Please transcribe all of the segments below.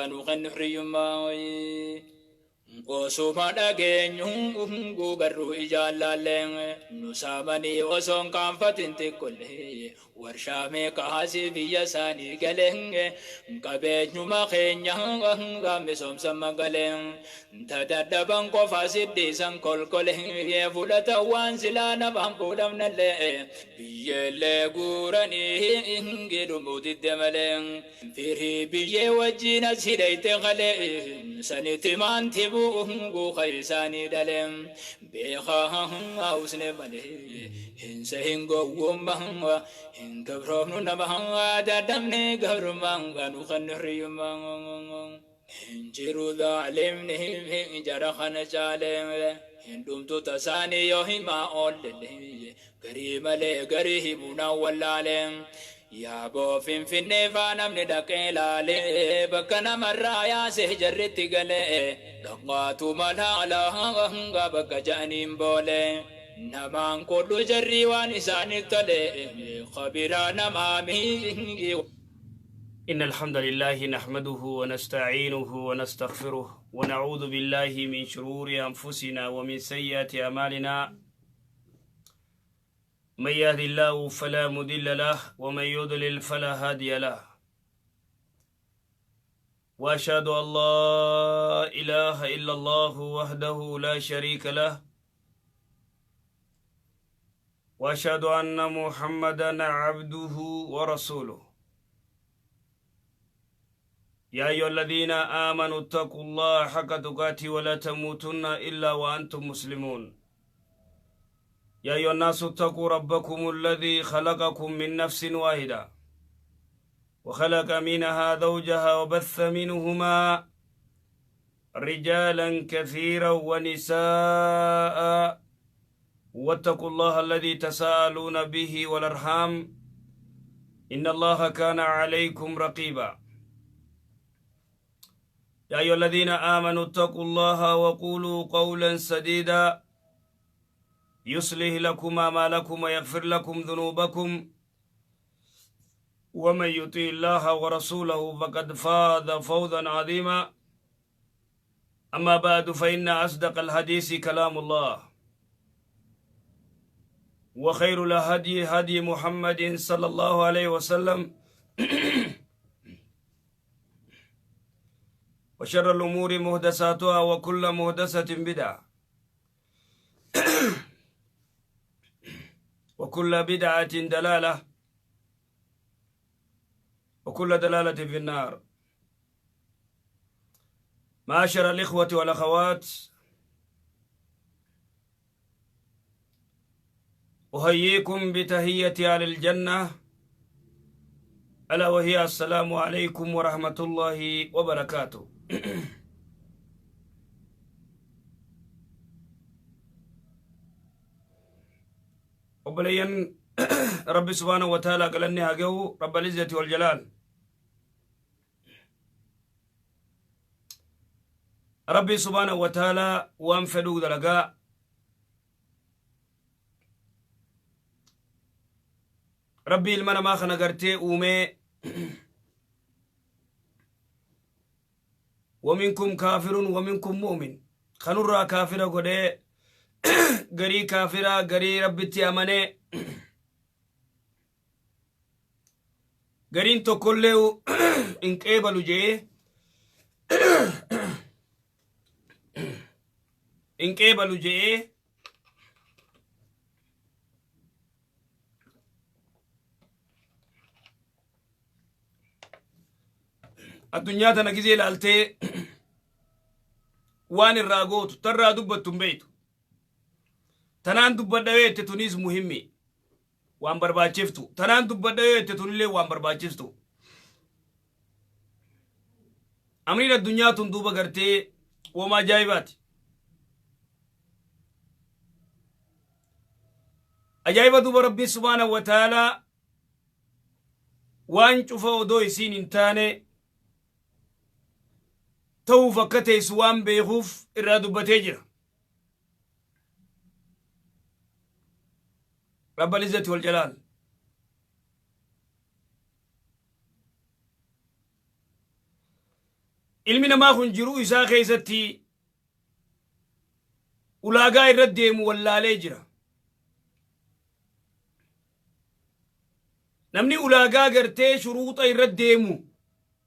nu kennu hiriyyummaa. Osuma dhageenyu garuu ijaan laallee nu saamanii osoo hin qaanfatin xiqqollee warshaa meeqa asii biyya isaanii galee qabeenyuma keenya misoomsa magalee tadadhaban qofa siddiisan kolkolee fudhatan waan silaa namaan fuudhamnallee biyyeellee guuranii gidhumuu didde malee firii biyyee wajjin as hidhayte kalee sanitti maanti bu'uu isaanii dhalee beekaa usne malee hin sehin gowwummaa hin gabroofnu nama dadhabne gabrummaa nu kan hiriyummaa hin jiru dhaalimni jara kana caalee hin dhumtu tasaanii yoo himaa oollele garii malee garii himuunaan wallaalee yaaboo finfinnee faa namni dhaqee laalee bakka namarraa yaasee jarritti galee dhaqaatu malaalaa bakka ja'aniin boolee namaan kodhu jarrii waan isaaniif tole kabiraa namaa mi'i. إن الحمد لله نحمده ونستعينه ونستغفره ونعوذ بالله من شرور أنفسنا ومن سيئات أعمالنا، من يهد الله فلا مضل له ومن يضلل فلا هادي له، وأشهد أن لا إله إلا الله وحده لا شريك له، وأشهد أن محمدا عبده ورسوله. يا أيها الذين آمنوا اتقوا الله حق تقاته ولا تموتن إلا وأنتم مسلمون. يا أيها الناس اتقوا ربكم الذي خلقكم من نفس واحدة وخلق منها زوجها وبث منهما رجالا كثيرا ونساء، واتقوا الله الذي تساءلون به والأرحام إن الله كان عليكم رقيبا. يا أيها الذين آمنوا اتقوا الله وقولوا قولا سديدا يصلح لكم أعمالكم ويغفر لكم ذنوبكم، ومن يطع الله ورسوله فقد فاز فوزا عظيما. أما بعد، فإن أصدق الحديث كلام الله، وخير الهدي هدي محمد صلى الله عليه وسلم، وشر الأمور محدثاتها، وكل محدثة بدعة، وكل بدعة دلالة، وكل دلالة في النار. معاشر الإخوة والأخوات، أحييكم بتحية أهل الجنة، ألا وهي السلام عليكم ورحمة الله وبركاته. Obboleeyyan Rabbi subhaanahu wa ta'ala galanni haa gahu Rabba al-Izzati wal Jalaal. Rabbi subhaanahu wa ta'ala waan fedhuu dalagaa. Rabbi ilma namaa kana gartee uumee ومنكم كافر ومنكم مؤمن kanurraa kaafira godhee garii kaafiraa garii Rabbitti amanee gariin tokkollee hin qeebalu jee hin qeebalu jee addunyaa tana gizee ilaaltee waan irraa gootu tarraa dubbattu hin beeytu. Tanaan dubbadha yoo jette tunis muhimmi waan barbaachiftu, tanaan dubbadha yoo jette tunillee waan barbaachiftu. Amriin addunyaa tun duuba gartee woma ajaa'ibaati. Ajaa'iba duuba Rabbiin subhaanahu wa ta'aalaa waan cufa odoo isiin hin taane ta'uuf akka teessu waan beekuuf irraa dubbatee jira. Rabbal Izzati wal Jalaal. Ilmi namaa kun jiruu isaa keessatti ulaagaa irra deemu wallaalee jira. Namni ulaagaa gartee shuruuxa irra deemu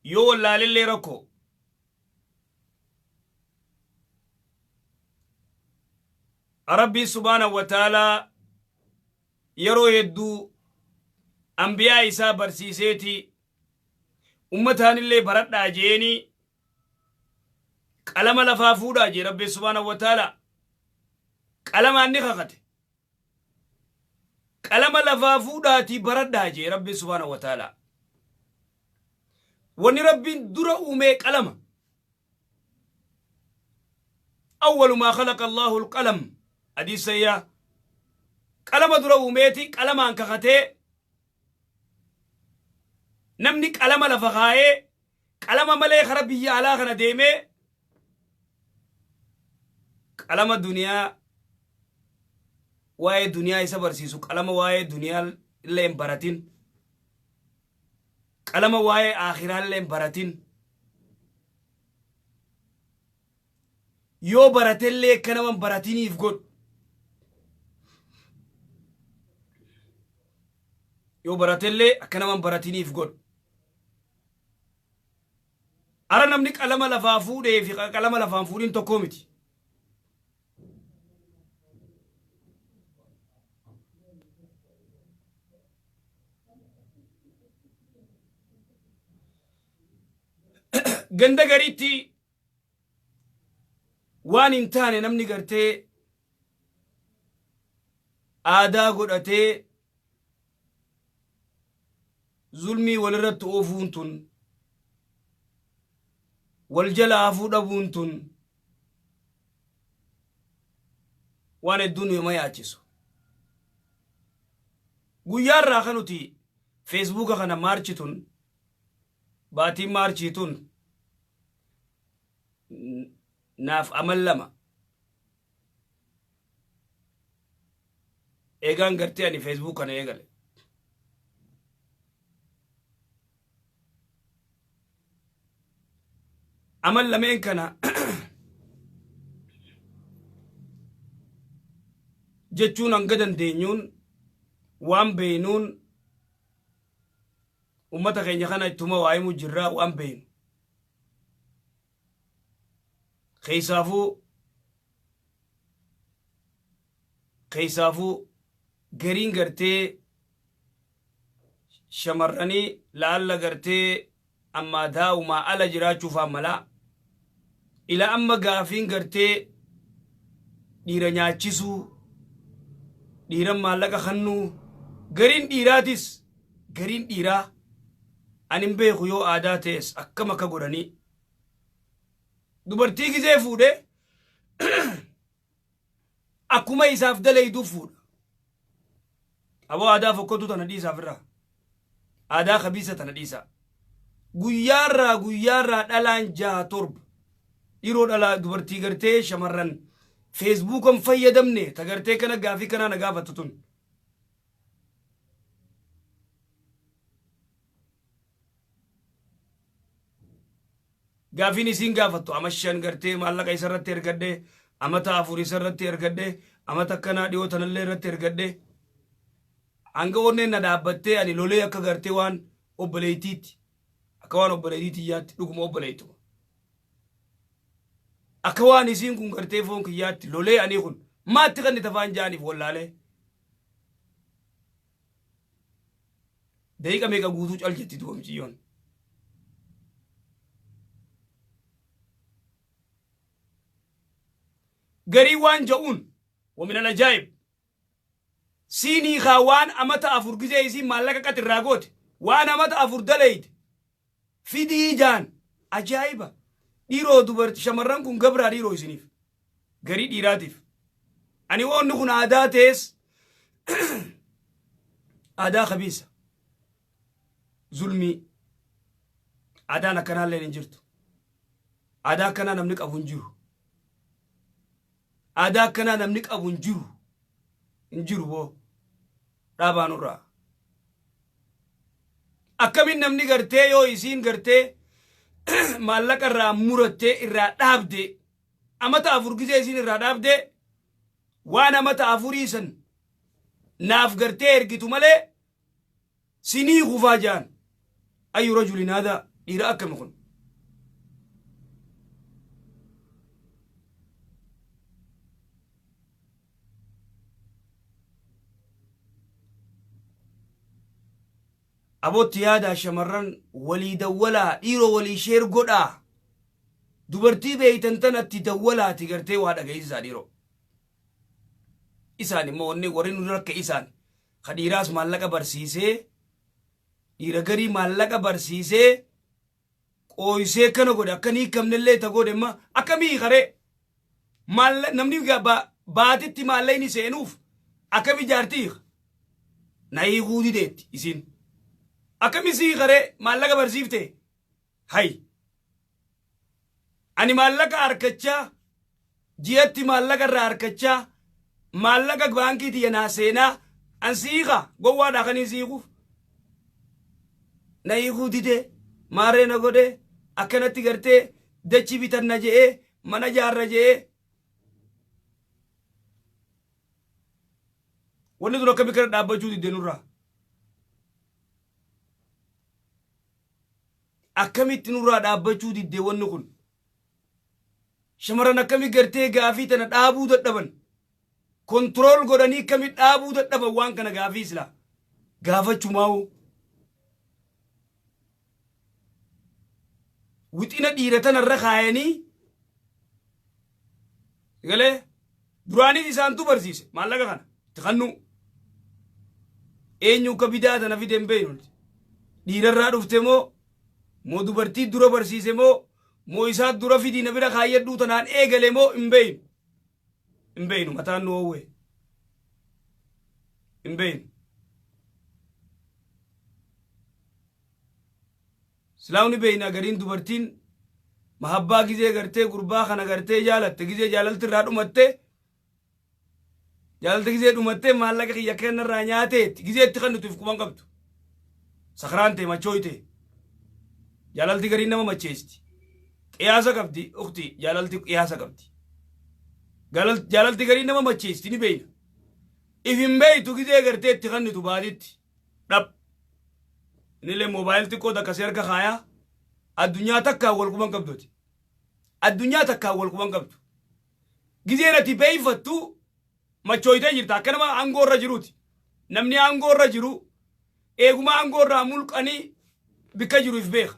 yoo wallaalellee rakkoo. Rabbii subhaanahu wa ta'aalaa yeroo hedduu anbiyaa isaa barsiiseeti ummataanillee baradhaa jeeni qalama lafaa fuudhaa jee Rabbii subhaanahu wa ta'aalaa qalamaan ni kakate. Qalama lafaa fuudhaatii baradhaa jee Rabbii subhaanahu wa ta'aalaa. Wanni Rabbiin dura uumee qalama. Awwalu maa khalaqa Allahu al-qalam. Hadiis sayyaa. Qalama dura uumeeti qalamaan kakatee namni qalama lafa kaayee qalama malee kara biyya alaa kana deemee qalama duniyaa waa'ee duniyaa isa barsiisu, qalama waa'ee duniyaa illee hin baratin, qalama waa'ee aakhiraa illee hin baratin, yoo baratellee akka nama hin baratiniif godhu, yoo baratellee akka nama hin baratiniif godhu. Ara namni qalama lafaa fuudhee fi qalama lafaan fuudhin tokkoo miti. Ganda gariitti waan hin taane namni gartee aadaa godhatee zulmii walirratti oofuun tun, wal jala hafuu dhabuun tun waan hedduu nu hima yaachisu. Guyyaa irraa kan nuti feesbuuka kana maarchi tun, baatiin maarchii tun naaf amal 2 eegaan gartee ani feesbuuk kana eegale. Amal lameen kana jechuun hanga dandeenyuun waan beeynuun ummata keenya kana ittuma waa himu jirraa waan beeynu. Keessaafuu gariin gartee shamarranii laalla gartee ammaa daa'umaa ala jiraachuufaa malaa ila amma gaafiin gartee dhiira nyaachisuu, dhiira maallaqa kennuu, gariin dhiiraatis, gariin dhiiraa ani hin beeku yoo aadaa ta'es akkam akka godhanii dubartii gizee fuudhe akkuma isaaf dalayduu fuudha. Aboo, aadaa fokkotuu tana dhiisaaf irraa. Aadaa kabiisa tana dhiisaa. Guyyaarraa dhalaan jaha torba. Dhiroo dhalaa dubartii gartee shamarran feesbuukan fayyadamne ta gartee kana gaafii kanaa na gaafattu tun. Gaafiin isiin gaafattu ama 5 gartee maallaqa isa irratti ergadhe, amata 4 isa irratti ergadhe, amata akkanaa dhiyoo tanallee irratti ergadhe. Hanga onneen na dhaabbattee ani lolee akka gartee waan obboleettiitti, akka waan obboleettii tiyyaatti, dhuguma obboleettuma. Akka waan isiin kun gartee foon kiyyaatti lolee ani kun maatti kan tafaan jaaniif wallaalee. Daqiiqa meeqa guutuu cal jetti duuba miciyyoon. Garii waan ja'uun ومن العجائب siinii kaa waan amata 4 gizee isiin maallaqa qat irraa goote, waan amata 4 daleyte fidii jaan. Ajaa'iba! Dhiiroo, dubarti shamarran kun gabraa dhiiroo isiniif, garii dhiiraatiif. Ani woonni kun aadaa ta'es aadaa kabiisa zulmii, aadaan akkanaallee hin jirtu. Aadaa akkanaa namni qabu hin jiru. Aadaa akkanaa namni qabu hin jiru, hin jiru. Boo, dhaabaa nurraa. Akkamin namni gartee yoo isiin gartee Maallaqa irraa murattee irraa dhaabde, amata 4 gizee isiin irraa dhaabde, waan amata 4 san naaf gartee ergitu malee sinii kufaa jaan. Ayyu rajulin haadaa? Dhiira akkami kun? Abootti yaadaa, shamarran walii dawwalaa, dhiiroo walii share godhaa. Dubartii beeytan tanatti dawwalaati gartee waa dhageessisaa dhiiroo. Isaan immoo wanni warri nu rakke isaan ka dhiiraas maallaqa barsiisee, dhiira garii maallaqa barsiisee qooysee kana godhe, akka hin hiikamnellee ta godhe. Imma akkamii hiikaree? Namni baatitti maallaqni seenuuf akkami jaartii hiika? Na hiikuu dideetti isiin. Akkami si hiikaree maallaqa barsiifte? Hay, ani maallaqa harkachaa, ji'atti maallaqa irraa harkachaa, maallaqa baankii tiyya naa seenaa, an si hiika? Gowwaadhaa kan hin si hiikuuf. Na hiikuu didee maarree na godhee, akkanatti gartee dachi bitanna je'ee, mana jaarra je'ee. Wanni tun akkami kana dhaabbachuu didde nurraa? Akkamitti nurraa dhaabbachuu didde wanni kun? Shamarran akkami gartee gaafii tana dhaabuu dadhaban? Control godhanii akkami dhaabuu dadhaban waan kana? Gaafii silaa gaafachumaa'u wixina dhiira tanarra kaayanii galee duraanis isaantu barsiise. Maallaqa kana itti kannuu eenyu akka bidaa tana fide hin beeknu. Dhiirarraa dhufte moo, moo dubartii dura barsiise moo, moo isaa dura fidii na bira kaayyadhuu tanaan eegale moo, hin beeknu, hin beeknu. Mataan nu oowwe, hin beeknu. Silaawni beeyna gariin dubartiin mahabbaa gizee gartee gurbaa kana gartee jaalatte, gizee jaalalti irraa dhumatte, jaalalti gizee dhumatte, maallaqa kiyya kennarraa nyaateetti gizee itti kan nuti quban qabdu sakraan ta'e machooyte. Jaalalti gariin nama macheesti. Qiyaasa qabdi ukti, jaalalti qiyaasa qabdi. Jaalalti gariin nama macheesti, ni beeyna. If hin beeytu gizee gartee itti kannitu baatitti dhab. Innillee moobaayil xiqqoo takka si harka kaayaa, addunyaa takkaan wal quban qabduti. Addunyaa takkaan wal quban qabdu. Gizeen ati beeyfattu machooytee jirta, akka nama aangoo irra jiruuti. Namni aangoo irra jiru eeguma aangoo irraa mulqanii bikka jiru if beeka.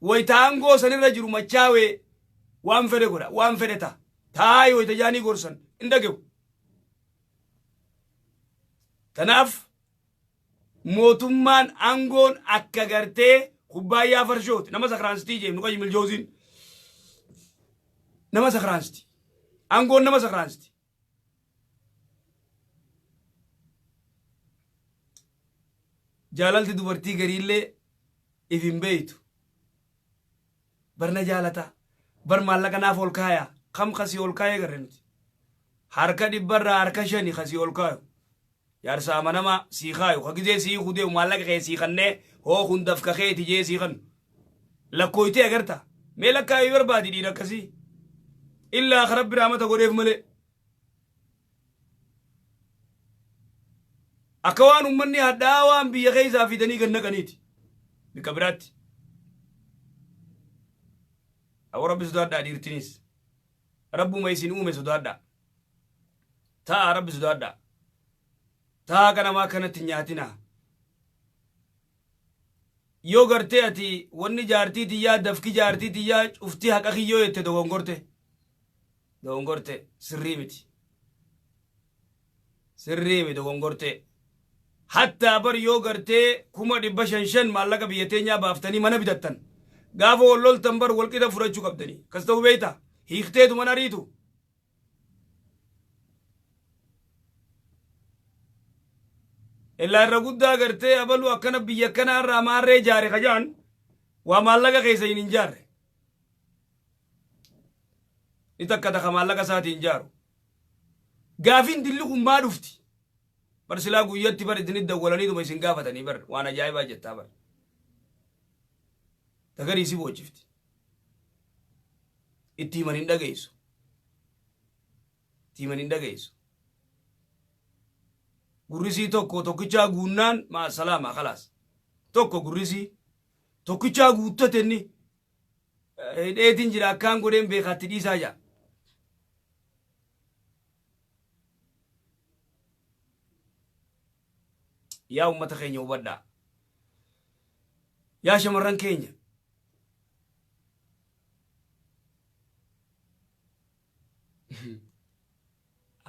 Wayita aangoo sanirra jiru machaawee waan fedhe godha, waan fedhe ta'a. Taa'ee wayita jaanii gorsan hin dhage'u. Kanaaf mootummaan aangoon akka gartee kubbaayyaa farshooti, nama sakraansitii jee Ibnu Qayyim Iljawziin. Nama sakraansiti. Aangoon nama sakraansiti. Jaalalti dubartii gariillee if hin beeytu. Barna jaalata. Bar maallaqa naaf ol kaaya. Kam kasii ol kaayee garre nuti? Harka 100rraa harka 5 kasii ol kaayu. Jaarsa amanamaa sii kaayu. Ka gizee sii hiikuu deemu maallaqa kee sii kannee, hoo kun dafka keeti jee sii kannu. Lakkooytee agarta. Mee lakkaayuu barbaadi dhiira akkasii. Illaa ka Rabbi rahmata godheef malee. Akka waan ummanni hadhaa waan biyya keessaa fidanii gad naqaniiti. Bikka biraatti. Awwa, Rabbi sodaadhaa dhiirtinis. Rabbuma isin uume sodaadhaa. Ta'a, Rabbi sodaadhaa. Ta'a, akka namaa akkanatti hin nyaatinaa. Yoo gartee ati wanni jaartii tiyyaa, dafki jaartii tiyyaa cuftii haqa kiyyoo jette, dogongorte. Dogongorte, sirrii miti. Sirrii miti, dogongorte. Hattaa bar yoo gartee 500,000 maallaqa biyya teenyaa baaftanii mana bitattan. Gaafa wal loltan bar walqixa fudhachuu qabdanii. Akkas ta'uu beektaa? Hiikteetu mana ariitu. Illaa irra guddaa gartee abaluu akkana biyya akkanaa irraa maarree jaare kajaan waa maallaqa keessa hin jaarre. Ni takka taka maallaqa isaatiin jaaru. Gaafiin dilli kun maa dhufti? Bar silaa guyyatti bar isinit dawwalaniituma isin gaafatanii bar waan ajaa'ibaa jettaa bar. Tagarii si boochifti. Itti himan hin dhageessu. Itti himan hin dhageessu. Gurrisii tokko tokkichaa guunnaan maa salaama khalaas. Tokko gurrisii tokkichaa guuttate inni hidheetiin jira akkaan godheen beekaatti dhiisaa jaa. Yaa ummata keenya hubadhaa. Yaa shamarran keenya.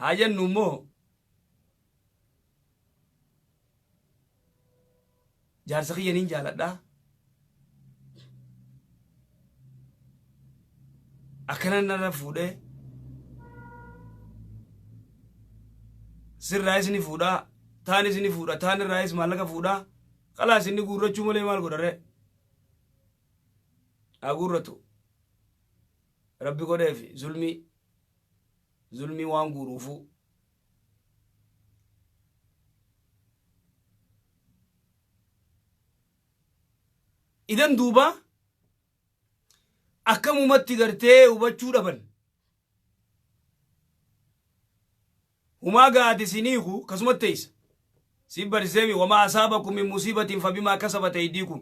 Haa jennu immoo jaarsa kiyya nin jaaladha. Akkana narra fuudhee sirraayis ni fuudhaa taanis ni fuudha taan irraayis maallaqa fuudhaa khalaas inni guurrachuu malee maal godharee haa guurratu rabbi godheefi zulmii zulmii waan guuruufuu idan duuba akkamumatti gartee hubachuu dhaban humaa gaati siniiku akkasumatti teessa si barsiiseemi wamaa asaabakum min musiibatin fabimaa kasabat aydiikum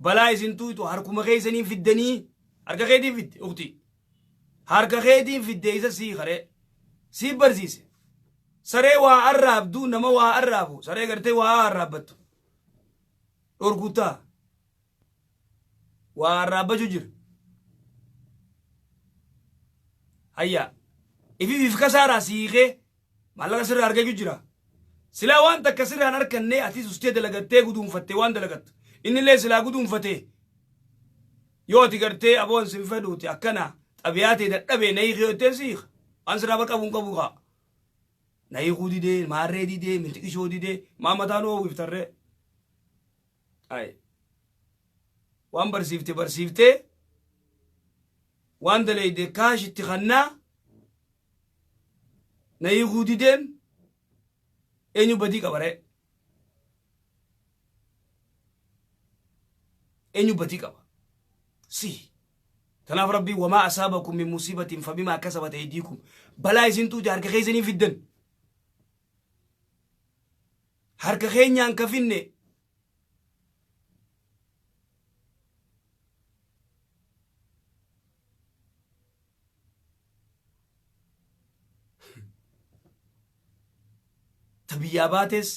balaa isin tuytu harkuma keessaniin fiddanii harka keetiin fidde ukti harka keetiin fidde isa sii karee sii barsiise saree waa arraabdu nama waa arraabu saree gartee waa arraabbattu dhorkutaa waa arraabbachuu jira hayya ifiif kasaaraa siiqee maallaqa sirraa argachuu jira silaa waan takka sirraan arkanne atis ustee dalagattee guduunfattee waan dalagattu innillee silaa guduunfatee yoo ati gartee aboon sin fedhuuti akkana xabiyaa ta'e dadhabee na hiikee jettee siiqa waan sirraa bakka bu'uun qabu kaa na hiikuu didee maarree didee mintiqishoo didee maa mataan oowwiftarree ay waan barsiifte barsiiftee waan dalayde kaash itti kannaa na hiikuu dideen eenyu badii qaba ree eenyu badii qaba si tanaaf rabbii wamaa asaabakum min musiibatin fabimaa kasabat aydiikum balaa isin tuute harka keessanii fiddan harka keenyaan ka finne ta biyyaa baates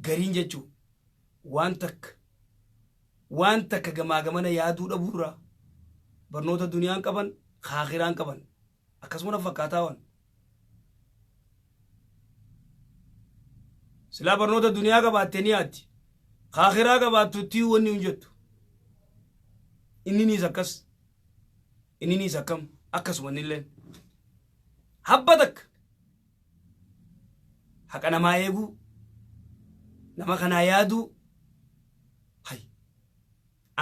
gariin jechuu waan takka waan takka gamaa gamana yaaduu dhabuurraa barnoota duniyaan qaban kaakiraan qaban akkasuma na fakkaataa waan silaa barnoota duniyaa qabaatte ni yaaddi kaakiraa qabaattutti wanni hin jettu inniniis akkas inniniis akkam akkasuma innilleen habba takka haqa namaa eeguu nama kanaa yaaduu hay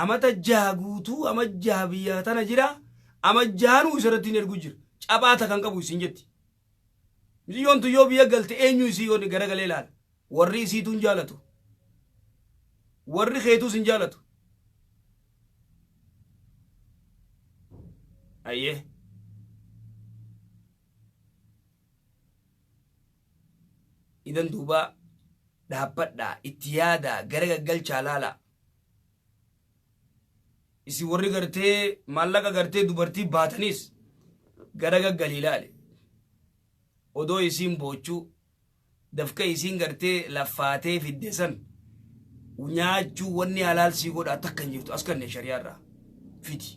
amata jaha guutuu ama jaha biyya tana jira ama jahanuu isarratti hin ergu jira caphaata kan qabu isin jetti Miciyyoon tun yoo biyya galte eenyu isii yoo garagalee ilaala warri isiitu hin jaalatu warri keetuus hin jaalatu ayyee idan duuba dhaabbadhaa itti yaadaa gara gaggalchaa laalaa isin warri gartee maallaqa gartee dubartii baataniis gara gaggalii laale odoo isiin boochuu dafka isiin gartee laffaatee fidde san nyaachuu wanni halaal sii godhaa takka hin jirtu as kanne shari'aa irraa fidi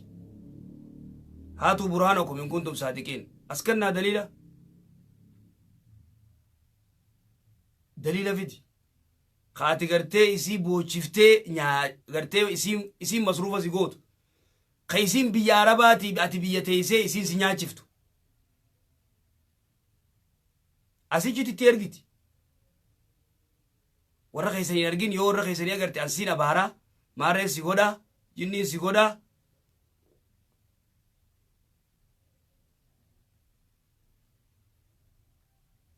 haatuu burhaanakum in kuntum saadiqiin as kannaa daliila daliila fidi ka ati gartee isii boochiftee nyaa gartee isiin isiin masruufa si gootu ka isiin biyya arabaatii ati biyya teessee isiin si nyaachiftu asichitti itti ergiti warra keessan hin argin yoo warra keessanii agarte ansiin abaaraa maarreen si godhaa jinniin si godhaa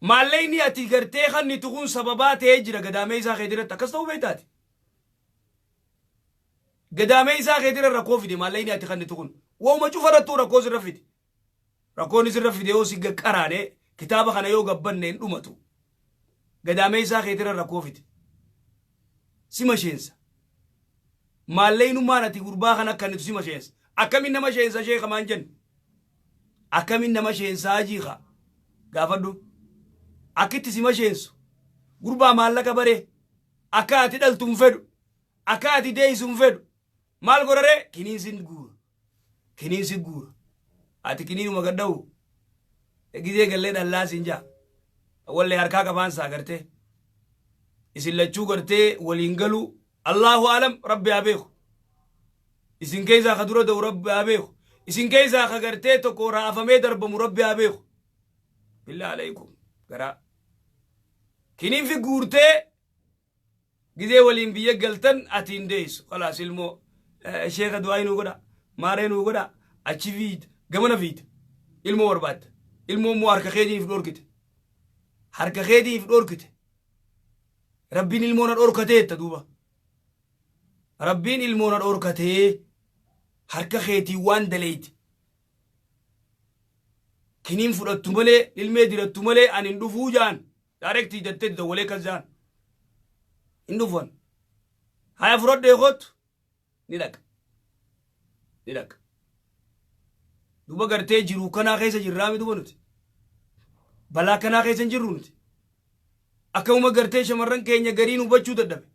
Maallaqni ati gartee kannitu kun sababaa ta'ee jira gadaamee isaa keetirratti akkas ta'uu beektaati. Gadaameessaa keetirra rakkoo fide maallaqni ati kennitu kun. Waanuma cufarrattuu rakkoo sirra fide. Rakkoon sirra fide yoo si qaraane kitaaba kana yoo gabbanne hin dhumatu. Gadaameessaa keetirra rakkoo fide. Si masheensa. Maallaqnummaan ati gurbaa kana kennitu si masheensa. Akkamiin nama sheensa sheeka maan jennu? Akkamiin nama sheensaa jiika? Gaafadhu. Akkitti si masheensu. Gurbaa maallaqa baree. Akka ati dhaltu hin fedhu. Akka ati deessu hin fedhu. Maal godharee? Kiniinsin guura. Kiniinsi guura. Ati kiniinuma gadda'u. Gizee gallee dhallaa siin jaa. Wallee harkaa qabaansaa gartee. Isin lachuu gartee waliin galuu. Allahu alam, Rabbi haa beeku. Isin keessaa ka dura da'u Rabbi haa beeku. Isin keessaa ka gartee tokko raafamee darbamu Rabbi haa beeku. Billaa alaykum. Garaa. Kiniinfi guurtee gizee waliin biyya galtan ati hin deessu. Khalaas, ilmoo sheeka du'aa nuu godha. Maaree nuu godha. Achi fiida. Gamana fiida. Ilmoo barbaadda. Ilmoo immoo harka keetiif dhorkite. Harka keetiif dhorkite. Rabbiin ilmoo na dhorkateetta duuba. Rabbiin ilmoo na dhorkatee harka keetii waan daleeyte. Kiniin fudhattu malee, ilmee dirattu malee ani hin dhufuu jaan. Direct jettee dawwalee kan jaan. Hin dhufan. Haya, fudhadhee kootu ni dhaqa. Ni dhaqa. Duuba gartee jiruu kanaa keessa jirraami duuba nuti. Balaa kanaa keessa hin jirru nuti. Akkuma gartee shamarran keenya gariin hubachuu dadhabe.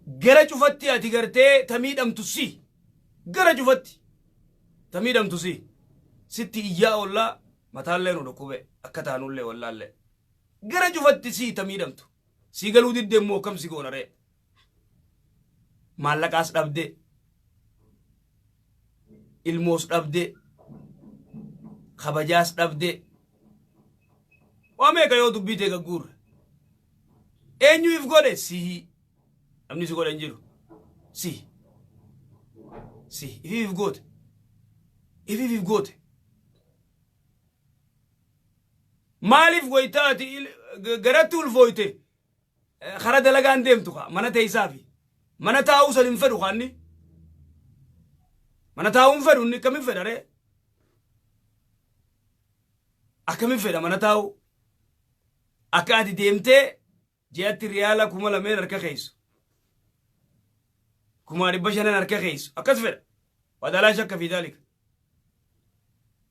Gara cufatti ati gartee tamiidhamtu si. Gara cufatti tamiidhamtu si. Sitti iyyaa oollaa, mataallee nu dhukkube, akka taanullee wallaallee. Gara cufatti si tamiidhamtu. Si galuu didde immoo akkam si goona ree? Maallaqaas dhabdee. Ilmoos dhabdee. Kabajaas dhabdee. Waa meeqa yoo dubbii ta'e gagguurre. Eenyu if godhe? Sihi. Namni si godhe hin jiru. Sihi. Sihi. Ifiif goote. Ifiif goote. Maaliif wayita ati garatti ulfooyte kara dalagaan deemtu ka mana teessaafi mana taa'uu san hin fedhu kaanni mana taa'uu hin fedhu. Inni akkamin fedha ree? Akkamin fedha mana taa'uu? Akka ati deemtee ji'atti riyaala 2000 harka keessu, 5,500 harka keessu akkas fedha. Wadalaa shakka fi daalika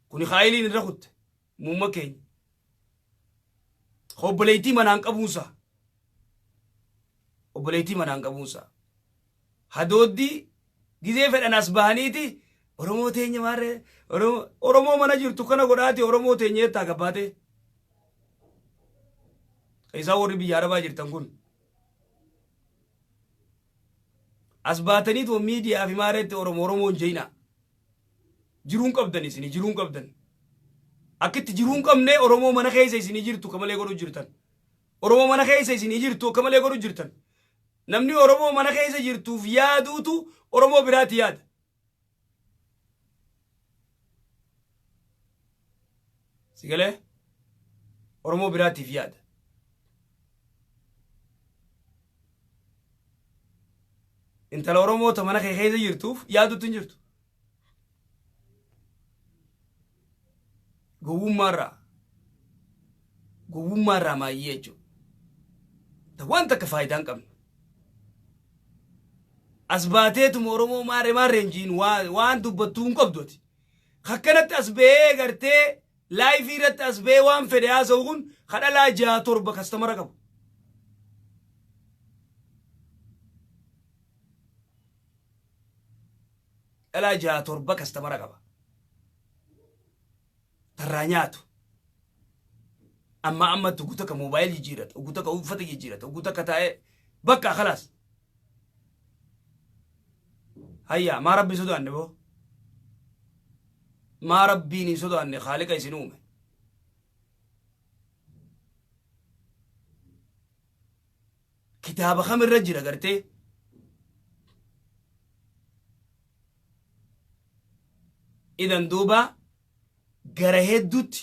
kuni kaayiliin irra kutte. Muumma keenya obboleettii manaan qabuunsa, obboleettii manaan qabuunsa hadooddii gizee fedhan as bahaniiti Oromoo teenya maarree Oromoo mana jirtu kana godhaati. Oromoo teenya jettaa gabbaate. Isaan warri biyya Arabaa jirtan kun as baataniitu miidiyaa fi maareetti Oromoo Oromoo hin jeyna. Jiruun qabdan, isinii jiruun qabdan. Akkitti jiruun qabne Oromoo mana keessa isinii jirtu akka malee godhu jirtan. Oromoo mana keessa isinii jirtu akka malee godhu jirtan. Namni Oromoo mana keessa jirtuuf yaaduutu Oromoo biraatti yaada. Sigalee Oromoo biraatiif yaada. Intala Oromoo ta mana kee keessa jirtuuf yaaduutti hin jirtu. Gowwummaarraa, gowwummaarraa maayyee jechuudha. Ta waan takka faayidaa hin qabne. As baateetuma Oromoo maarree maarree hin jiin, waan dubbattuu hin qabdu ati. Akkanatti as ba'ee gartee live irratti as ba'ee waan fedhe haasa'u kun kadhalaa jaha torba customer qabu. Dhalaa jaha torba customer qaba. Tarraa nyaatu. Amma ammatti ugu takka mobile jijjiirata, ugu takka uffata jijjiirata, ugu takka taa'ee bakka khalaas. Hayya, maa Rabbi sodaanne boo? Maa Rabbiin hin sodaanne Khaaliqa isin uume? Kitaaba kamirra jira gartee? Idan duuba gara hedduutti,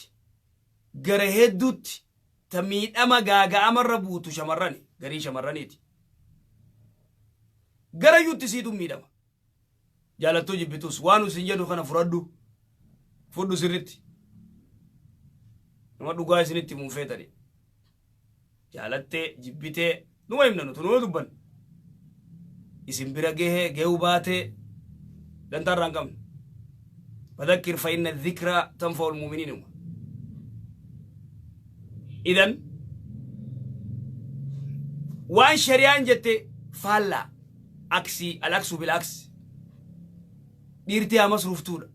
gara hedduutti ta miidhama gaaga'amarra buutu shamarrani, garii shamarraniiti. Garayyuutti siitu miidhama. Jaalattuu jibbitus waan isin jedhu kana fudhadhu. Fudhu sirritti. Nama dhugaa isinitti himuun feetani. Jaalattee jibbitee numa himna nuti numa dubbanna. Isin bira gahee gahuu baatee dantaa irraa hin qabnu. Fadhakkir fa inna dhikraa tanfa'ul mu'miniin uma. Idan waan shari'aan jette faallaa aksii al-aksu bil-aksi dhiirti haa masruuftuudha.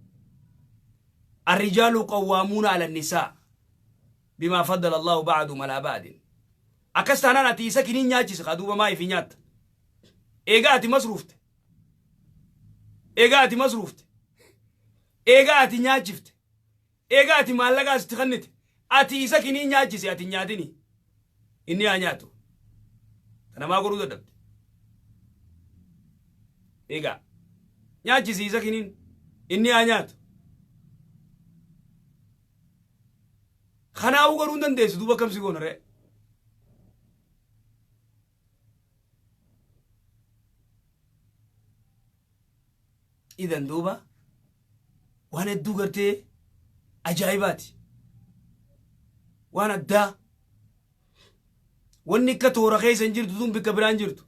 Arrijaalu qawwaamuuna ala nisaa bimaa faddala Allahu ba'adum alaa ba'adin. Akkas taanaan ati isa kiniin nyaachise kaa duuba maa ifii nyaatta. Eegaa ati masruufte. Eegaa ati masruufte. Eegaa ati nyaachifte. Eegaa ati maallaqa asitti kennite. Ati isa kiniin nyaachise ati hin nyaatini. Inni haa nyaatu. Kana maa godhuu dadhabde? Egaa nyaachisi isa kiniin inni haa nyaatu. Kanaafuu godhuu hin dandeessu duuba akkam si goona ree? Idan duuba waan hedduu gartee ajaa'ibaati. Waan addaa. Wanni akka toora keessa hin jirtu tun bikka biraan jirtu.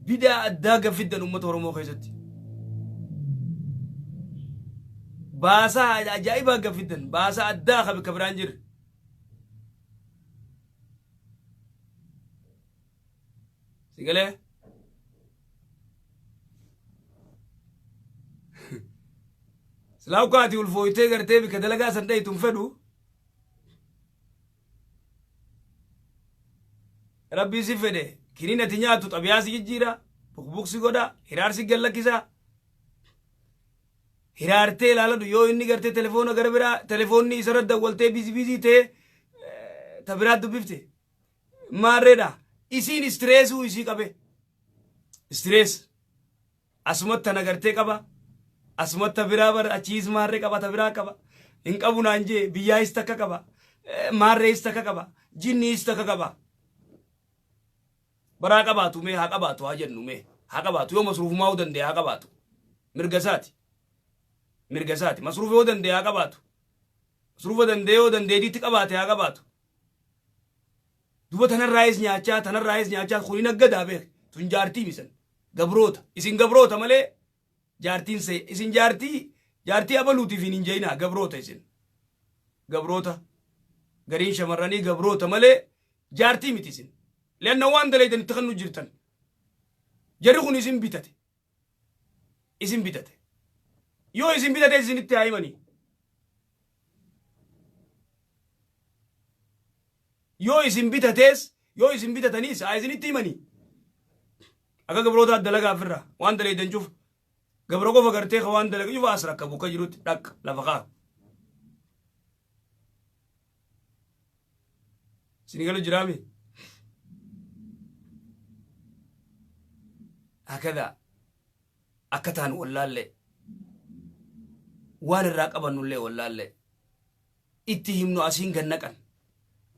Bidaa addaa gaffiddan uummata Oromoo keessatti. Baasaa ajaa'ibaa gaffiddan baasaa addaa ka bikka biraan jirre. Si galee? Silaa ukkaa ati ulfooytee gartee bikka dalagaa san dhayitu hin fedhu. Rabbii si fedhe kiniin ati nyaattu xabiyaa si jijjiira, bukbuk si godha, hiraar si gallakkisa. Hiraartee ilaaladhu yoo inni gartee telefoona gara biraa telefoonni isarra dawwaltee bizi bizii ta'ee ta biraa dubbifte. Maarreedha. Isiin istireesuu isii qabe. Istirees. Asumatti tana gartee qaba. Asumatti ta biraa bar achiis maarree qaba ta biraa qaba. Hin qabu naan jee biyyaayis takka qaba. Maarreeyis takka qaba. Jinniis takka qaba. Baraa qabaatu mee haa qabaatu haa jennu mee haa qabaatu yoo masruufumaa yoo danda'e haa qabaatu. Mirga isaati. Mirga isaati. Masruufa yoo danda'e haa qabaatu. Masruufa danda'e yoo dandeetiitti qabaate haa qabaatu. Duba tanarraayis nyaachaa tanarraayis nyaachaa kuni naggadaa beek tun jaartii misan gabroota isin gabroota malee jaartiin se isin jaartii jaartii abaluutiif hin jeynaa gabroota isin gabroota gariin shamarranii gabroota malee jaartii miti isin leanna waan dalaydan itti kannu jirtan jarri kun isin bitate isin bitate yoo isin bitate isinitti haa himanii yoo isin bitatees yoo isin bitataniis haa isinitti himanii akka gabroota dalagaa ofirraa waan dalaydan cufa gabra qofa gartee ka waan dalaga cufa as rakkabu akka jirutti dhaq lafa kaa isin galu jiraami hakada akka taan wallaallee waan irraa qabannullee wallaallee itti himnu asiin gad naqan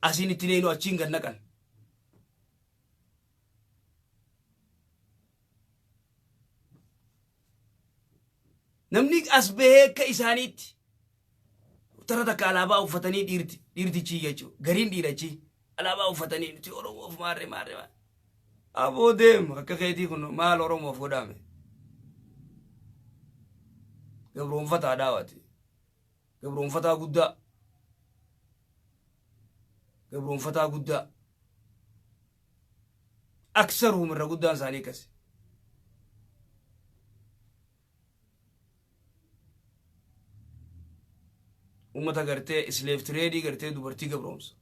asiin itti neenu achiin gad naqan namni as bahee akka isaaniitti tara takka alaabaa uffatanii dhiirti dhiirtichii jechuudha gariin dhiirachii alaabaa uffatanii nuti Oromoof maarree maarree maarree aboo deem akka keetii kun maal Oromoof godhaame gabroonfataa daawati gabroonfataa guddaa gabroonfataa guddaa aksaruhum irra guddaan isaanii akkasi ummata gartee isleef tireedii gartee dubartii gabroomsa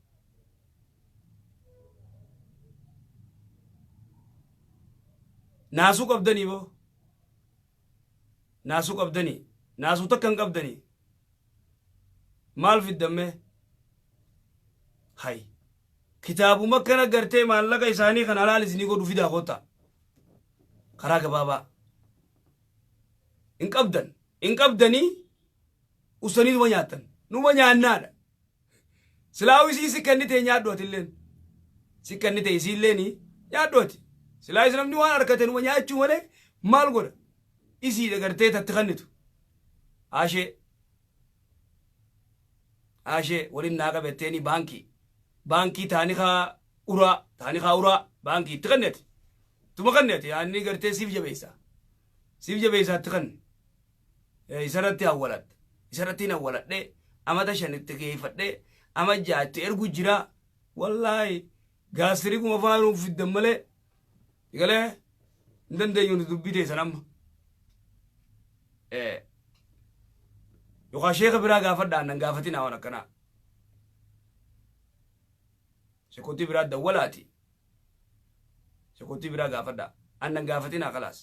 naasuu qabdanii boo naasuu qabdanii naasuu takka hin qabdanii maal fiddammee hay kitaabuma akkana gartee maallaqa isaanii kan halaal isinii godhu fidaa koottaa karaa gabaabaa hin qabdan hin qabdanii usanii numa nyaattan numa nyaannaadha silaa isiin si kennite nyaadhu atilleen si kennite isiilleen nyaadhu ati Silaayis namni waan argate numa nyaachuu malee maal godha? Isiidha gartee tatti kannitu. Ashee. Ashee waliin naa qabatteeni baankii. Baankii taanikaa uraa taanikaa uraa baankii itti kanneti. Tuma kanneti yaanni gartee siif jabeessa. Siif jabeessa itti kanne. Isarratti awwaladha. Isarratti hin awwaladhee amata 5 itti geeffadhee ama 6 itti ergu jira. Wallaahi gaastirii kuma faanuuf fiddan malee galee hin dandeenyu nu dubbii teessan amma. Yookaan sheeka biraa gaafadhaa, nan gaafatinaa waan akkanaa. Sheekotii biraa dawwalaati. Sheekotii biraa gaafadhaa. Annan gaafatinaa kalaas.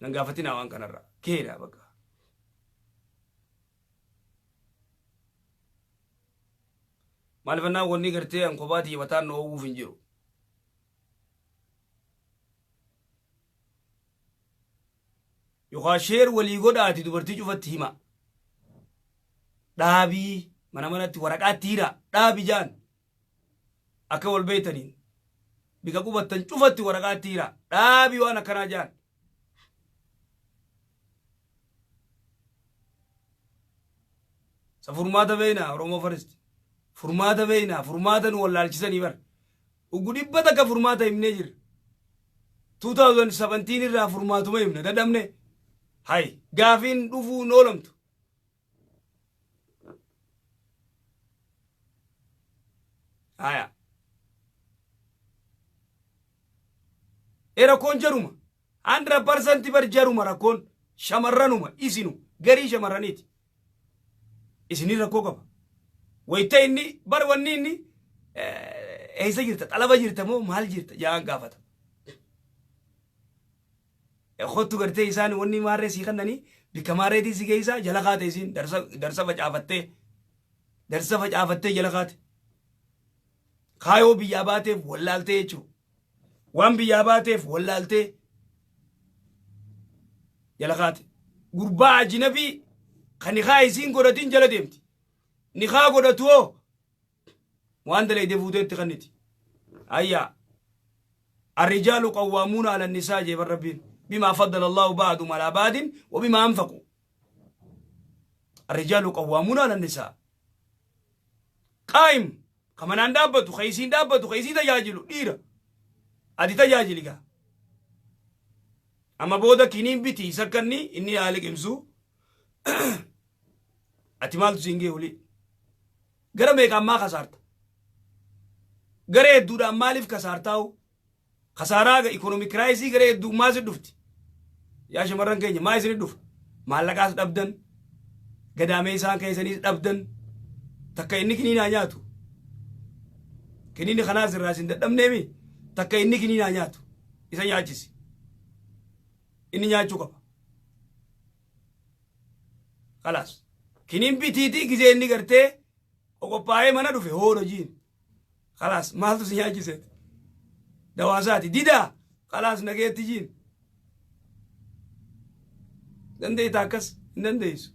Nan gaafatinaa waan kanarra. Keedha bakka. Maalifannaa wanni gartee an kophaa mataan nu oowwuuf hin jiru. Yookaan share walii godhaati dubartii cufatti hima. Dhaabii mana manatti waraqaatti hira dhaabi jaan akka wal beeytaniin bika qubattan cufatti waraqaatti hira dhaabii waan akkanaa jaan. Sa furmaata beeynaa Oromoo Faristi. Furmaata beeynaa, furmaata nu wallaalchisanii bar. Ugu 100 furmaata himnee jirra. 2017 irraa furmaatuma himna dadhabne. Hay gaafiin dhufuu hin oolamtu. Haya. E rakkoon jaruma. 100% bar jaruma rakkoon shamarranuma isinu garii shamarraniiti. Isinii rakkoo qaba. Wayita inni bar wanni inni eessa jirta, xalaba jirta moo maal jirta jaan gaafata. Kottu gartee isaan wanni maarree sii kennanii bikka maarreetii si geessaa jala kaate, isiin darsa facaafattee darsa facaafattee jala kaate. Kaayoo biyyaa baateef wallaaltee jechuudha. Waan biyyaa baateef wallaaltee jala kaate. Gurbaa ajinabii kan nikaa isiin godhatin jala deemti. Nikaa godhatu hoo waan dalayde fuuteetti kanniti. Ayyaa. الرجال قوامون على النساء جيب الربين بما فضل الله بعضهم على بعض وبما أنفقوا. الرجال قوامون على النساء، قائم كمان أن دابتو خيسين دابتو خيسين تجاجلو ديرا أدي تجاجلي كا أما بودا كينين بيتي سكني إني آلك إمسو أتي مالتو سينجي ولي gara meeqaan maa kasaarta? Gara hedduudhaan maaliif kasaartaa'u? Kasaaraa economic crisis gara hedduu maa isin dhufti? Yaa shamarran keenya, maa isin dhufa? Maallaqaas dhabdan, gadaamee isaan keessaniis dhabdan, takka inni kiniinaa nyaatu. Kiniini kanaas irraa isin dadhabneemi, takka inni kiniinaa nyaatu. Isa nyaachisi. Inni nyaachuu qaba. Kalaas. Kiniin bitiitii gizee inni gartee qophaa'ee mana dhufe hoodho jiin. Kalaas, maaltu si nyaachise? Dawaasaati. Didaa. Kalaas, nageetti jiin. Dandeetta akkas? Hin dandeessu.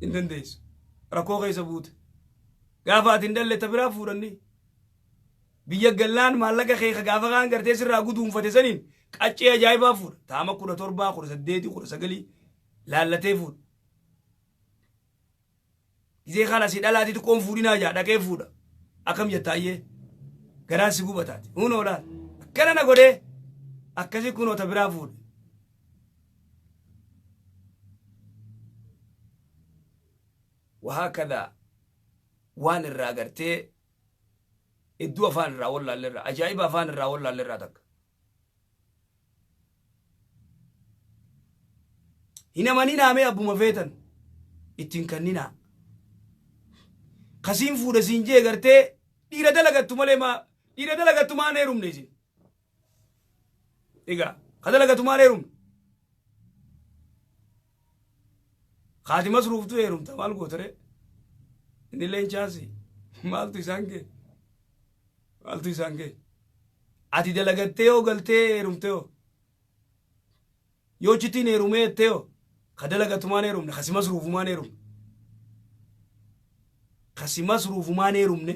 Hin dandeessu. Rakkoo keessa buute. Gaafa ati hin dhalle ta biraa fuudhanii. Biyya gallaan maallaqa kee gaafa kaan gartee sirraa guduunfate saniin qaccee ajaa'ibaa fuudha. Taama 17, 18, 19 laallatee fuudha. Gizee kana si dhalaati xiqqoon fuudhinaa jaa dhaqee fuudha. Akkam jettaayyee garaan si gubataati. Hunoo laal. Akkana na godhee akkasii kunoo ta biraa fuudhe. وهكذا waan irraa gartee iddoo afaan irraa wallaallerraa ajaa'iba afaan irraa wallaallerraa takka. Hin amaninaa, mee abbuma feetan ittiin kanninaa. Kasiin fuudha siin jee gartee dhiira dalagattu malee, maa dhiira dalagattu maan heerumne isin? Egaa ka dalagatu maan heerumne? Kaati masruuftu heerumta, maal gootere? Inni leenchaasi maaltu isaan gee? Maaltu isaan gee? Ati dalagattee yoo galtee heerumte yoo yoo chitiin heerumee jettee yoo ka dalagatu maan heerumne? Kasi masruufu maan heerumne? Kasi masruufu maan heerumne?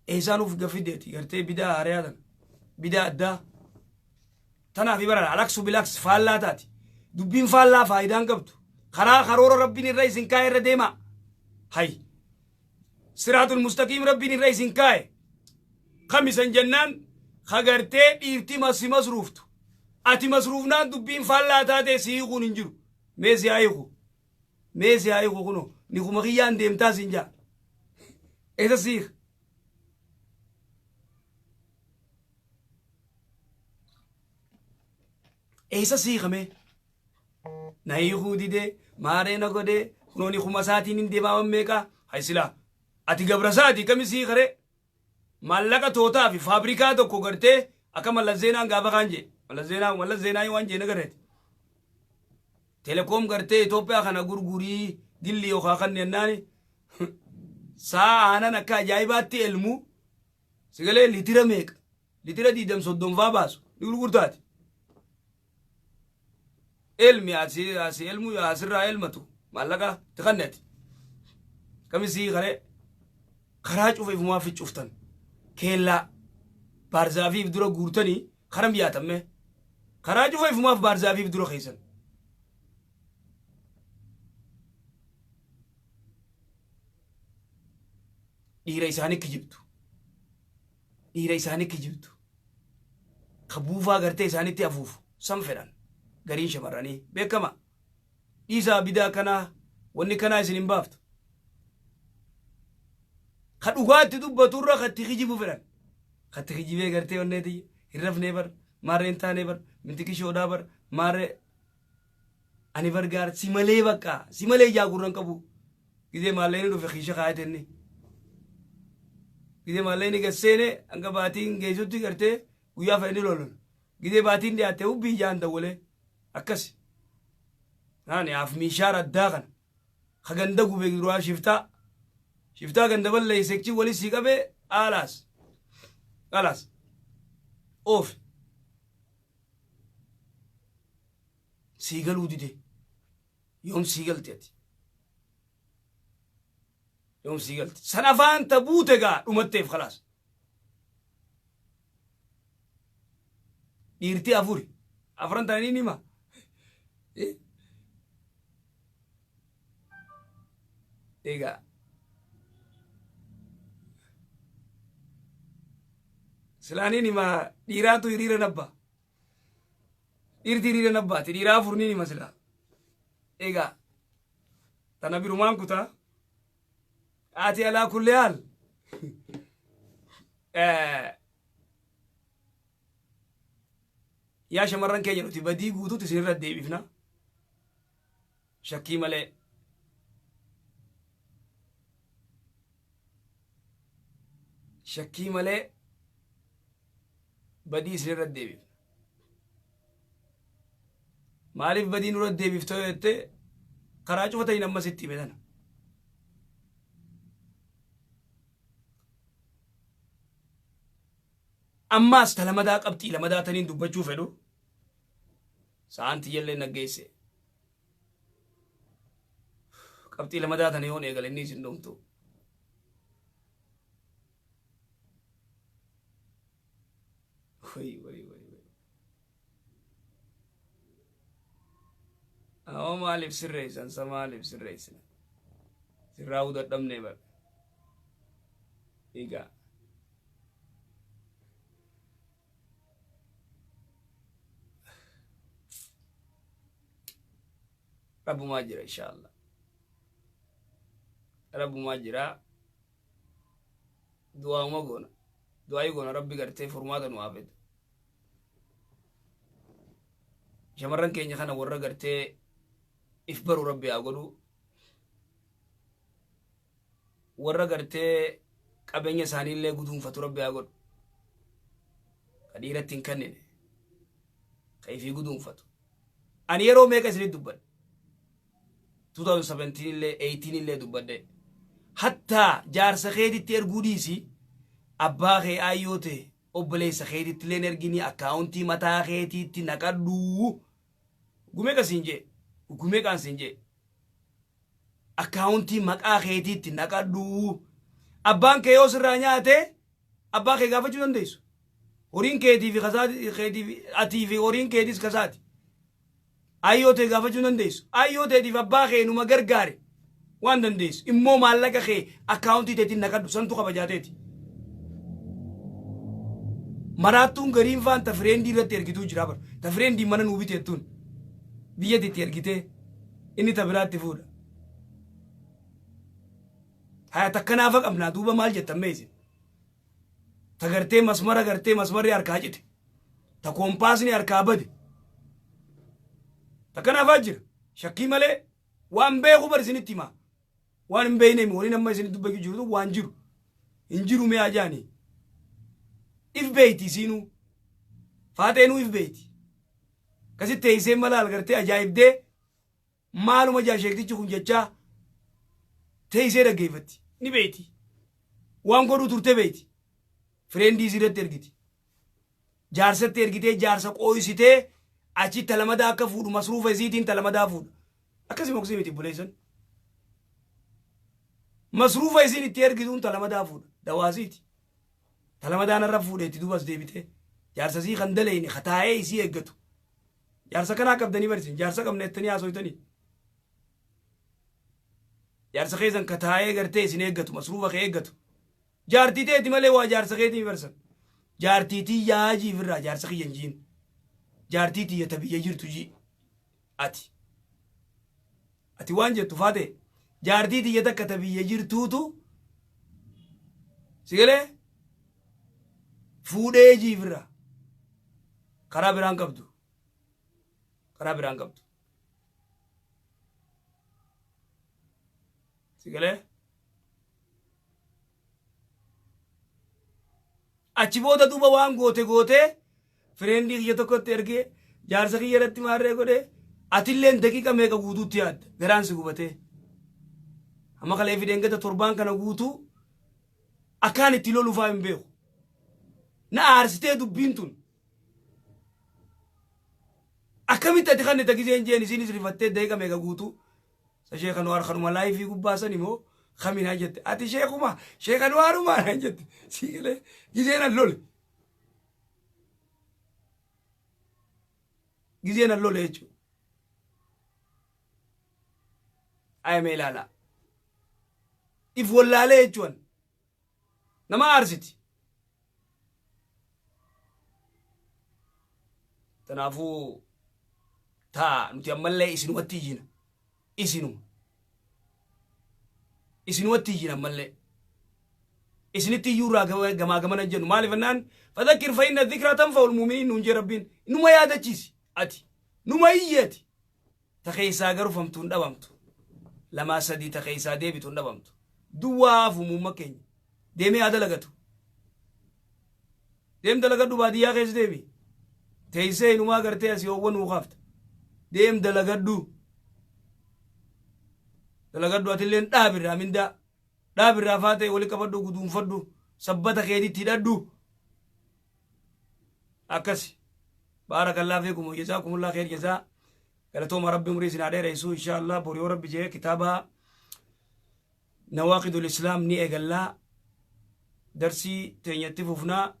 Eessaan uf gafideeti gartee bidaa haariyaa tana bidaa addaa tanaafi bara alaksu bilaks faallaa taati. Dubbiin faallaa faayidaan qabdu. Karaa karoora Rabbiin irra isin kaa'e irra deemaa. Hay siraatul mustaqiim Rabbiin irra isin kaa'e kamisan jennaan kagartee dhiirti si masruuftu ati masruufnaan dubbiin faallaa taatee si hiikuun hin jiru. Mee si haa hiiku, mee si haa hiiku, kunoo ni kuma kiyyaan deemtaa siin jaa. Eessa si hiika? Eessa si hiikame? Na hiikuu didee maaree na godhee kunoo ni kuma isaatiin hin deemaa meeqaa. Hay silaa ati gabra isaati kami si hiikaree? Maallaqa tootaa fi faabrikaa tokko gartee akka Mallas Zeenaan gaafa kaan jee, Mallas Zeenaa, Mallas Zeenaa waan jee nagareeti. Telekoom gartee Itoophiyaa kana gurgurii gilli yookaan kan jennaani saa aanan akka ajaa'ibaatti elmu sigalee litira meeqa, litira diidam soddomfaa baasu ni gurgurtaati. Elmi asii asii elmu asirraa elmatu maallaqa itti kanneeti. Kamisii karee karaa cufa ifumaa ficcuftan keellaa baarzaafiif dura guurtanii karam yaatamme karaa cufa ifumaaf baarzaafiif dura keessan. Dhiira isaanii kijibdu. Dhiira isaanii kijibdu. Ka buufaa gartee isaanitti afuufu san fedhan gariin shamarranii beekama. Dhiisaa bidaa kanaa, wanni kanaa isin hin baaftu. Ka dhugaatti dubbaturra ka itti kijibu fedhan. Ka itti kijibee gartee onnee tiyya hin rafnee bar, maarree hin taanee bar, minti kishoodhaa bar, maarree ani bar gaar si malee bakka si malee ijaa gurran qabu. Gizee maallee dhufe kiisha kaayate inni. Gizee maallee inni gasseene hanga baatiin geessutti gartee guyyaa fedhanii lolol. Gizee baatiin dhiyaatte hubbii ijaan dawwalee akkasi. Naani haaf miishaa raddaa kana. Ka ganda gube duraa shiftaa. Shiftaa ganda balleessechi wali sii qabee aalaas. Alaas. Oofi. Sii galuu dide. Yoom sii galte ati? Yoom sii galte? San afaan ta buute gaa dhumatteef kalaas. Dhiirti afuri. Afran tana ni hima. Egaa. Silaaniin hima dhiiraatu hiriira nabba. Dhiirti hiriira nabbaati. Dhiiraa afur ni hima silaa. Egaa. Tana birumaan kutaa. Ati alaa kulli haal. Yaa shamarran keenya, nuti badii guutuutti isinirra deebifna. Shakkii malee. Shakkii malee badii isinirra deebifna. Maaliif badii nurra deebifta yoo jette, karaa cufatanii ammas itti hime tana. Ammaas ta lamadaa, qabxii lamadaa taniin dubbachuu fedhu, sa'aan tiyyallee naggeesse. Qabxii lamadaa tana yoon eegale inni isin dhumtu. Way way way way. Amma maaliif sirreessan sa, maaliif sirreessina? Sirraa'uu dadhabnee bara. Egaa. Rabbumaa jira inshaallah. Rabbumaa jira. Du'aa'uma goona. Du'aa'ii goona, Rabbi gartee furmaata nu haa fidu. Shamarran keenya kana warra gartee if baru Rabbi haa godhu. Warra gartee qabeenya isaaniillee guduunfatu Rabbi haa godhu. Ka dhiiratti hin kennine. Ka ifii guduunfatu. Ani yeroo meeqa isinitti dubbadhe? 2017 illee 18 illee dubbadhe. Hattaa jaarsa keetitti erguu dhiisi, abbaa kee, aayyoo ta'e, obboleessa keetitti illee ergini, akkaawuntii mataa keetiitti naqadhu. Gumee qasiin jee. Gumee qaansiin jee. Akkaawuntii maqaa keetiitti naqadhu. Abbaan kee yoo sirraa nyaate Abbaa kee gaafachuu dandeessu. Horiin keetii fi kasaati keetii fi atii fi horiin keetis kasaati. Ayyoo tee gaafachuu dandeessu. Ayyoo teetiif abbaa kee numa gargaare waan dandeessu. Immoo maallaqa kee akkaawuntii teetiin naqadhu santu kabajaa teeti. Maraattuun gariin faan ta fireendii irratti ergituu jira bar. Ta fireendii mana nuu biteettuun biyyatti itti ergitee inni ta biraatti fuudha. Haya takkanaafa qabnaa duuba maal jettan mee isin? Ta gartee masmara gartee masmarri harkaa cite. Ta koompaasni harkaa bade. Takkanaafaa jira. Shakkii malee waan beeku bar isinitti himaa. Waan hin beekne himi waliin amma isin dubbachuu jirutu waan jiru. Hin jiru mee ajaani. If beeyti isiinuu. Faaxeenuu if beeyti. Akkasitti teessee mala algartee ajaa'ibdee maaluma jaa sheektichi kun jechaa teessee dhaggeeffatti. Ni beeyti. Waan godhuu turte beeyti. Fireendii isirratti ergiti. Jaarsatti ergitee jaarsa qooysitee achi talamadaa akka fuudhu masruufa isiitiin talamadaa fuudha. Akkasii moksii miti buleessan. Masruufa isiin itti ergituun talamadaa fuudha. Dawaasiiti. Talamadaan irra fuudhe itti duubas deebitee. Jaarsa isii kan daleyne ka taa'ee isii eeggatu. Jaarsa kanaa qabdanii barsiin. Jaarsa qabna jettanii haasoytanii. Jaarsa keessan ka taa'ee gartee isin eeggatu masruufa kee eeggatu. Jaartii teeti malee waa jaarsa keetii barsan. Jaartii tiyyaa jiifirraa jaarsa kiyya hin jiin. Jaartii tiyya ta biyya jirtu jii. Ati. Ati waan jettu faate jaartii tiyya takka ta biyya jirtuutu si galee fuudhee jiifirraa. Karaa biraan qabdu. Karaa biraan qabdu. Si galee? Achi booda duuba waan goote gootee fireendii kiyya tokkotti ergee jaarsa kiyya irratti maarree godhee atilleen daqiiqa meeqa guutuutti yaadda garaan si gubatee. Amma kalee fideen gata torbaan kana guutuu akkaan itti lolu faa hin beeku. Na aarsitee dubbiin tun. Akkamitti ati kan itti giseen jeen isiinis rifattee daqiiqa meeqa guutuu. Sa sheekh Anwaar kanuma laayifii gubbaa sani moo kami naan jette. Ati sheekuma sheekh Anwaarumaa naan jette. Sii galee gizeen an lole. Gizeen an lole jechuudha. Ayamee ilaalaa. If wallaalee jechuun nama aarsiti. Kanaafuu taa nuti ammallee isinumatti iyyina. Isinuma. Isinumatti iyyina ammallee. Isinitti iyyuu irraa gamaa gamana hin jennu. Maaliif jennaan fadhakkir fa inna dhikraa tanfa'ul mu'miniin nuun jee Rabbiin. Numa yaadachiisi ati. Numa iyyi ati. Ta keessaa garufamtu hin dhabamtu. Lamaa sadii ta keessaa deebitu hin dhabamtu. Duwwaa hafu muumma keenya. Deemee haa dalagatu. Deem dalagadhu baadiyyaa keessa deemi. Teessee inumaa gartee asii hoowwa nuu kaafta. Deem dalagadhu. Dalagadhu atilleen dhaabirraa mindaa. Dhaabirraa faatee wali qabadhu guduunfadhu. Sabbata keetitti hidhadhu. Akkasi. Baarakallaa fiikum wa jazaakumullah kheer jazaa. Galatooma Rabbi umrii isin haa dheeressu insha Allah bor yoo Rabbi jee kitaaba Nawaaqidul Islaam ni eegallaa. Darsii teenyatti fufnaa.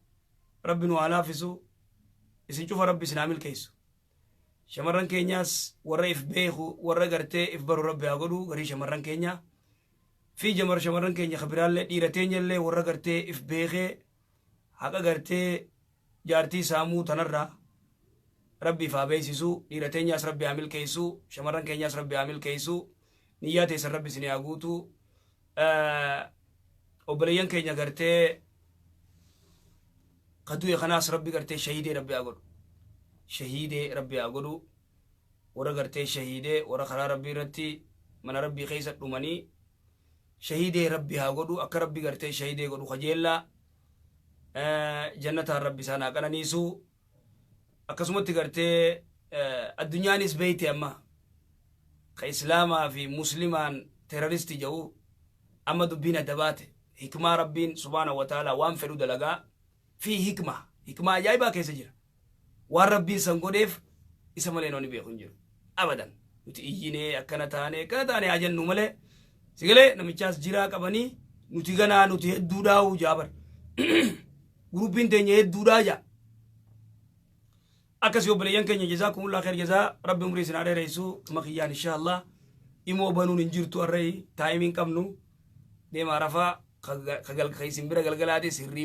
Rabbi nu haa laafisu. Isin cufa Rabbi isin haa milkeessu. Shamarran keenyaas warra if beeku warra gartee if baru Rabbi haa godhu garii shamarran keenya. Fi jamar shamarran keenya ka biraallee dhiira teenyallee warra gartee if beekee haqa gartee jaartii saamuu tanarraa Rabbi if haa beeksisu. Dhiira teenyaas Rabbi haa milkeessu. Shamarran keenyaas Rabbi haa milkeessu. Niyyaa teessan Rabbi isin haa guutu. Obboleeyyan keenya gartee ka du'e kanaas Rabbi gartee shahiidee Rabbi haa godhu. Shahiidee Rabbi haa godhu. Warra gartee shahiidee warra karaa Rabbii irratti mana Rabbii keessa dhumanii shahiidee Rabbi haa godhu. Akka Rabbi gartee shahiidee godhu kajeellaa jannataan Rabbi isaan haa qananiisu. Akkasumatti gartee addunyaanis beeyte amma ka islaamaa fi muslimaan terroristi jedhu amma dubbiin adda baate. Hikmaa Rabbiin subhaanahu wa ta'ala waan fedhu dalagaa fi hikmaa ajaa'ibaa keessa jira. Waan Rabbiin san godheef isa malee namni beeku hin jiru abadan. Nuti iyyinee akkana taane akkana taane haa jennu malee sigalee namichaas jiraa qabanii nuti ganaa nuti hedduu dhaa'uu jaabar. Groupiin teenya hedduudhaa jaa. Akkasii obboleeyyan keenya, jazaakumullah khair jazaa. Rabbi umrii isin haa dheeressu. Makiyyaan insha Allah imoo banuun hin jirtu, arree timeiin qabnu. Deema rafaa, ka isin bira galgalaate sirrii.